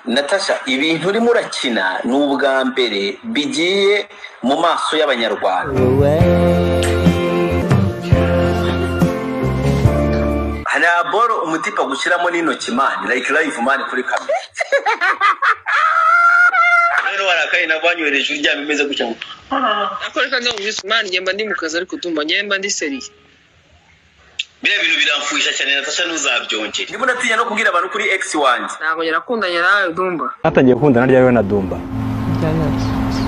Natasha, ibintu urimo urakina ni ubwa mbere bigiye mu maso y'Abanyarwanda. Hari boro umutipa gushyiramo n'intoki man, like live man kuri kamera. Rero warakaye nabanyohereje uryamye imeze gutya ngo Akoreka no man ngemba ndi mu kazi ariko tumba ngemba ndi seriye. Biriya bintu biramfuhisha cyane Natasha, ntuzabyongere. Ndimo natinya no kubwira abantu kuri ex wanjye. Ntabwo nyirakundanye nawe Dumba. Natangiye gukundana ryawe na Dumba.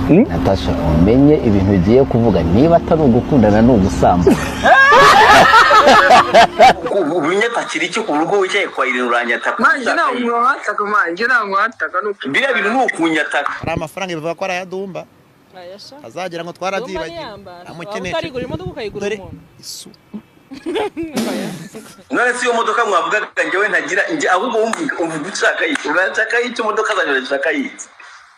Natasha, umenye ibintu ugiye kuvuga niba atari ugukundana ni ugusamba. Ubunyatakira iki ku rugo wicaye kwa Irene uranyataka. Manje ntabwo wataka, manje ntabwo wataka nuko. Biriya bintu ni ukunyataka. Hari amafaranga bivuga ko araya Dumba. Azagira ngo twarabyibagiwe. Amukeneye. Utarigura imodoka ukayigura umuntu. Isu. None si iyo modoka mwavugaga njyewe ntagira, ahubwo wumva ushaka iki? Urashaka iki imodoka zanjye urashaka iki?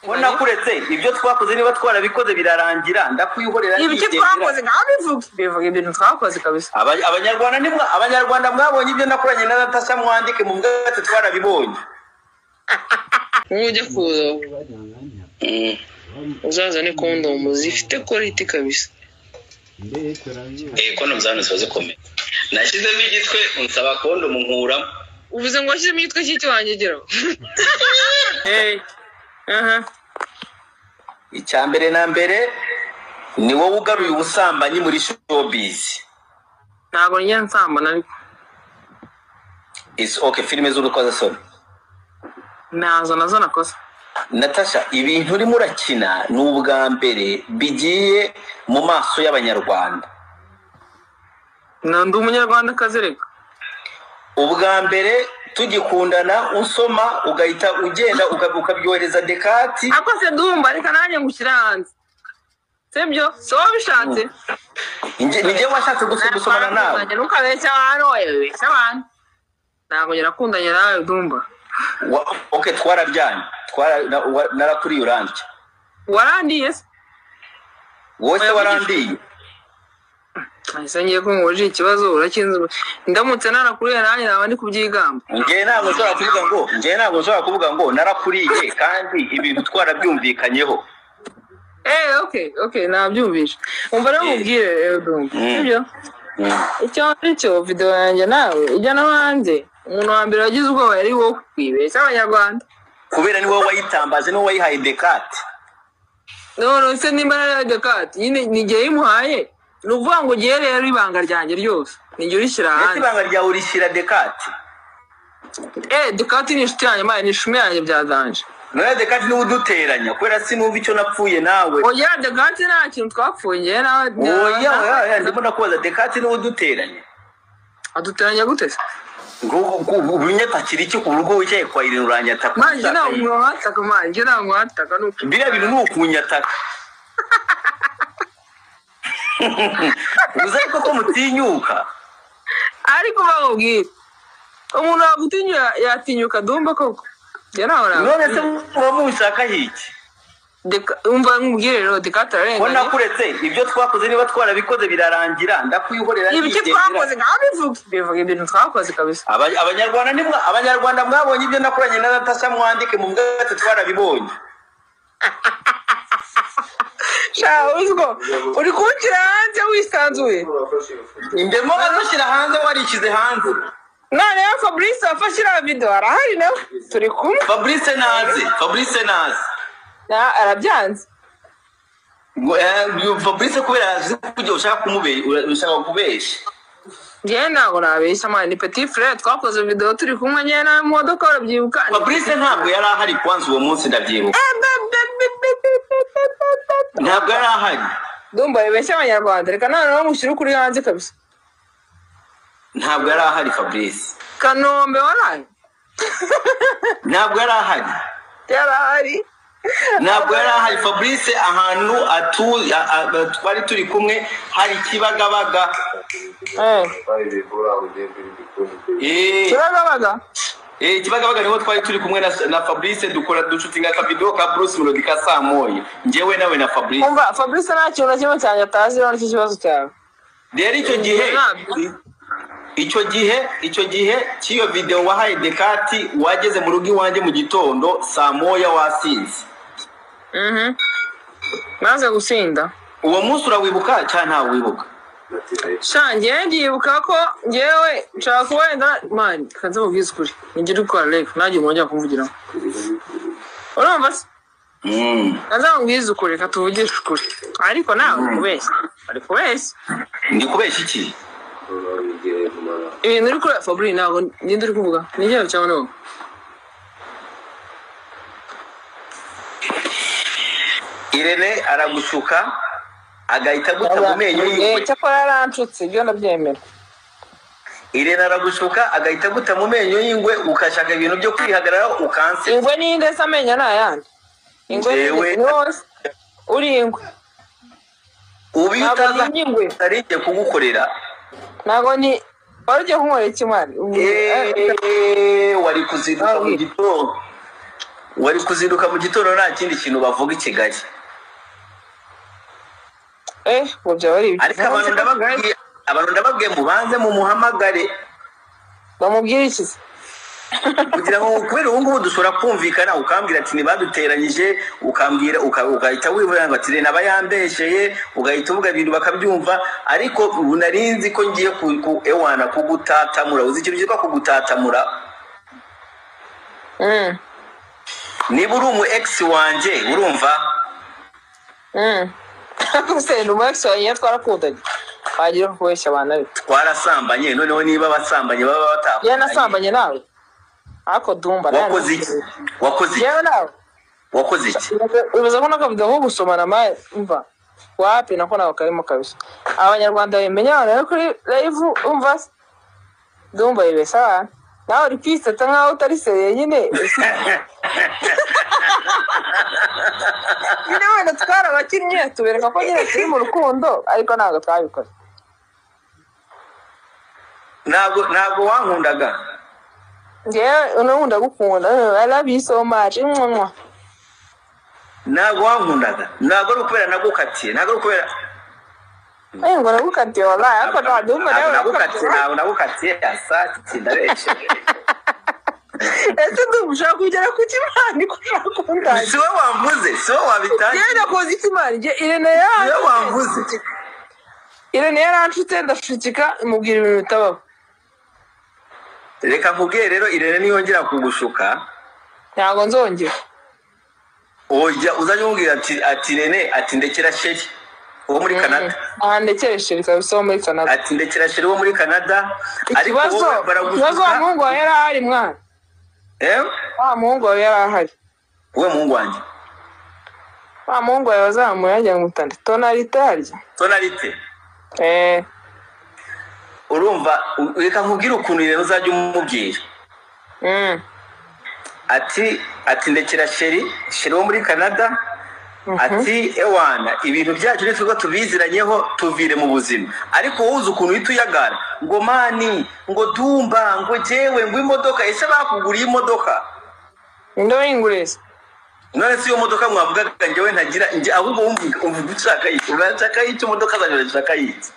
Ko nakuretse ibyo twakoze niba twarabikoze birarangira ndakwihorera. Ibiki twakoze ngaho bivuga bivuga ibintu twakoze kabisa. Abanyarwanda nimwe, Abanyarwanda mwabonye ibyo nakoranye na Natasha, mwandike mu bwate twarabibonye. Ujya kuza uzazane kondomu zifite quality kabisa. Kondomu zano ziba zikomeye. Nashyizemo igitwe unsaba kondomu nkuramo. Uvuze ngo washyizemo igitwe cy'icyo wangegeraho. Icya mbere na mbere ni wowe ugaruye ubusambanyi muri showbiz. Ntabwo njya nsambana ariko. It's okay, filime z'urukozasoni. Nazo nazo nakoze. Natasha, ibintu urimo urakina ni ubwa mbere bigiye mu maso y'Abanyarwanda. Ndi umunyarwandakazi reka. Ubwa mbere tugikundana usoma ugahita ugenda ukabyohereza Dekati. Ako se Dumba reka nanjye ngushyira hanze. Sibyo? So wabishatse? Ni njye washatse gusomana nawe. Ntukabeshye abantu, wabeshya abantu. Ntabwo nyirakundanye nawe Dumba. Okay, twararyanye. Narakuriye urandya. Warandiye se? Wowe se warandiye? Ese ngiye ko nguje ikibazo urakinze. Ndamutse narakuriye nanjye naba ndi kubyigamba. Njye ntabwo nshobora kuvuga ngo, njye ntabwo nshobora kuvuga ngo narakuriye kandi ibintu twarabyumvikanyeho. Okay, nabyumvishe. Umva rero mubwire Dumba. Sibyo? Icyo aricyo video yanjye nawe ijya no hanze. Umuntu wa mbere wagize ubwoba yari wowe kwibeshya Abanyarwanda. Kubera ni wowe wayitambaje, ni wowe wayihaye Dekati. None se nimba narayihaye Dekati nyine ni igihe yimuhaye. Ni ukuvuga ngo ugiye rero ibanga ryanjye ryose ni jye urishyira hanze. Ibanga ryawe urishyira Dekati. Dekati ni inshuti yanjye, ni ishumi yanjye bya danje. None Dekati niwe uduteranya kubera sinumva icyo napfuye nawe. Oya Dekati nta kintu twapfuye njye nawe. Oya ndimo nakubaza, Dekati niwe uduteranya. Aduteranya gute se? Ubunyatakira iki ku rugo wicaye kwa Irene uranyataka. Manje ntabwo wataka, manje ntabwo wataka nuko. Biriya bintu ni ukunyataka. Uzi ariko ko mutinyuka. Ariko bakubwira umuntu wagutinyuka yatinyuka Dumba koko. None se muba mushaka iki? Umva nkubwire rero Dekati ararenganye. Ko nakuretse ibyo twakoze niba twarabikoze birarangira ndakwihorera. Ibiki twakoze ngaho bivuga bivuga ibintu twakoze kabisa. Abanyarwanda nimwe, Abanyarwanda mwabonye ibyo nakoranye na Natasha, mwandike mu bwate twarabibonye. Sha uzgo uri kunshyira hanze wisanzuye. Ndemo arushyira hanze warishyize hanze. None ya Fabrice afashe iriya video arahari nawe turi kumwe. Fabrice naze, Fabrice naze. Na arabyanze. Fabrice kubera azi kujya ushaka kumubeshya, ushaka kubeshya. Njye ntabwo nabeshya man, ni petit frère twakoze video turi kumwe njye na modoka urabyibuka. Fabrice ntabwo yari ahari kwanza uwo munsi ndabyibuka. Ntabwo yari ahari. Dumba yabeshya Abanyarwanda reka noneho mushyire ukuri hanze kabisa. Ntabwo yari ahari Fabrice. Kanombe waraye. Ntabwo yari ahari. Yari ahari. Ntabwo yari ahari Fabrice ahantu twari turi kumwe hari Kibagabaga. Kibagabaga? Kibagabaga niho twari turi kumwe na Fabrice dukora dushutinga ka video ka Bruce Melody ka saa moya. Njyewe nawe na Fabrice. Umva Fabrice nta kintu na kimwe cyanjye atazi rero nicyo kibazo cyawe. Rero icyo gihe Icyo gihe cy'iyo video wahaye Dekati, wageze mu rugo iwanjye mu gitondo saa 1 wasinze. Maze gusinda. Uwo munsi urawibuka cyangwa ntawe wibuka? Sha ngewe ndibuka ko ngewe nshaka kuba wenda man kanze mubwize ukuri nigire ukora live nanjye mwongera kumvugiraho. Urumva se? Kanze mubwize ukuri, reka tuvugishe ukuri. Ariko nawe uri kubeshya. Uri kubeshya. Ndi kubeshya iki? Ibintu uri kureba Fabri ntabwo ninde uri kuvuga? Ni njyewe cyangwa ni wowe? Irene aragushuka agahita aguta mu menyo y'ingwe. Cyakora yaranshutse ibyo ndabyemera. Irene aragushuka agahita aguta mu menyo y'ingwe, ukashaka ibintu byo kwihagararaho ukansetsa. Ingwe ni inde se amenyo ni ayandi? Ingwe ni wowe uri ingwe. Ubu iyo utaza nari ngiye kugukorera. Ntabwo ni wari ugiye kunkorera iki mwana? Wari kuzinduka mu gitondo. Wari kuzinduka mu gitondo nta kindi kintu bavuga i Kigali. Ngo byaba ari ibiki? Ariko abantu ndababwiye mubanze mumuhamagare. Bamubwire iki se? Kugira ngo kubera ubu ngubu dushobora kumvikana, ukambwira ati ntibaduteranyije, ukambwira ugahita wivuga ngo ati Irene aba yambesheye, ugahita uvuga ibintu bakabyumva. Ariko ubu nari nzi ko ngiye ewana kugutatamura. Uzi ikintu cyitwa kugutatamura? Niba uri umu ex wanjye, urumva? Se umu ex wanjye twarakundanye. Wagira kubeshya abana be. Twarasambanye, noneho niba basambanye baba batakundanye. Yanasambanye nawe? Ako Dumba wakoze iki? Wakoze iki? Yewe nawe. Wakoze iki? Ubiza ko nakavuga nko gusomana maye umva. Wapi nako nawe karimo kabisa. Abanyarwanda bimenya abantu kuri live umva. Dumba yibesa. Nawe uri kwiseta nkaho utari seriye nyine. Nyine wenda twarabakinnye tubereka ko nyine turi mu rukundo ariko ntabwo twabikoze. Ntabwo wankundaga. Ngewe unkunda gukunda. I love you so much. Ntabwo wankundaga. Ntabwo ari ukubera nagukatiye. Ntabwo ari ukubera ngo nagukatiye wallahi ariko ntabwo nagukatiye. Ntabwo nagukatiye asati ndabeshye. Ese ndumva ushaka kugera ku kimani ko ushaka kundaza. Si wowe wamvuze, si wowe wabitangiye. Njyewe nakoze ikimani, Irene yaranshutse. Si wowe wamvuze. Irene yaranshutse ndashukika imubwira ibintu bitabaho. Reka nkubwire rero Irene niyongera kugushuka. Ntabwo nzongera. Oya uzajya umubwira ati Irene ati ndekera sheri wo muri Canada. Ndekere sheri kabisa wo muri Canada. Ati ndekera sheri wo muri Canada. Ariko wowe baragushuka. Ikibazo wa muhungu wawe yari ahari mwana. Wa muhungu wawe yari ahari. Uwe muhungu wanjye. Wa muhungu wawe wazamuye ajya mu tandi. Tonalite harya. Tonalite. Urumva reka nkubwire ukuntu rero uzajya umubwira. Ati ndekera sheri wo muri Canada. Ati ewana ibintu byacu ni twebwe tubiziranyeho tuvire mu buzima. Ariko wowe uzi ukuntu uhita uyagara ngo mani ngo Dumba ngo jewe ngo imodoka. Ese bakuguriye imodoka? Ndoyingurese. None se iyo modoka mwavugaga njyewe ntagira ahubwo umvuga ushaka iki? Urashaka iki imodoka zanjye urashaka iki?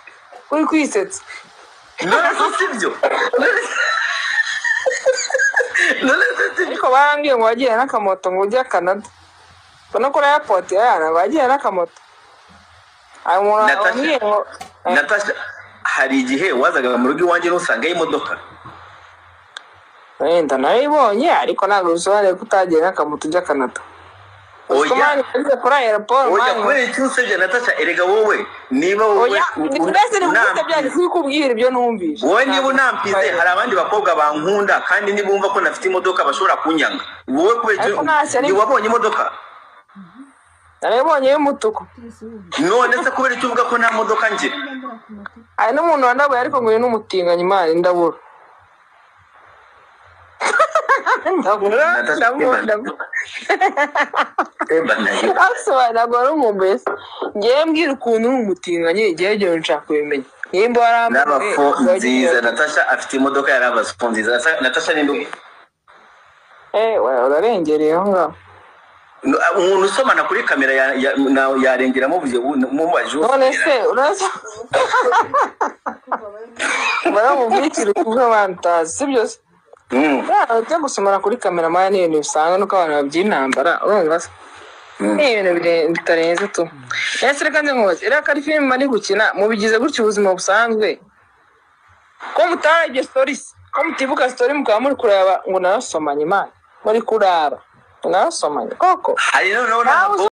Uri kwisetsa. None se sibyo? None se sibyo? Ariko barambwiye ngo wagiye n'akamoto ngo ujye Canada. Bano kuri airport yana bagiye n'akamoto. Natasha, hari igihe wazaga mu rugo iwanjye ntusange imodoka. Wenda narayibonye ariko ntabwo bisobanuye ko utagiye n'akamoto ujya Canada. Oya, kubera icyo usebye Natasha, erega wowe niba wowe wowe niba unampize hari abandi bakobwa bankunda kandi nibumva ko nafite imodoka bashobora kunyanga. Wowe kubera icyo wabonye imodoka? Narayibonye y'umutuku. None se kubera icyo uvuga ko nta modoka ngira? Hari n'umuntu wandabuye ariko ngo uyu ni umutinganyi Imana ndabura. Ntabwo wari umumbese. Ngewe mbwira ukuntu uri umutinganyi, ngewe ibyo nshaka kubimenya. Nimba warambuye n'abafo nziza. Natasha afite imodoka ya Ravasfo nziza. Natasha ni nde? Urarengereye aho ngaho. Umuntu usomana kuri kamera yarengera muvuze mubajije. None se uraza baramubwikira ukuvuga abantu utazi, sibyo se? Buriya gusomana kuri kamera maya ni ibintu bisanzwe, nuko abantu babyintambara, urumva se? Ni ibintu bitarenze tu. Ese reka nze nkubaze, iriya ko ari filime bari gukina, mubigize gutyo ubuzima busanzwe, ko mutarebye story se, ko mutibuka story, mukaba muri kureba ngo narasomanye? Imana, muri kuraba ngo narasomanye koko? Hari noneho Nawe.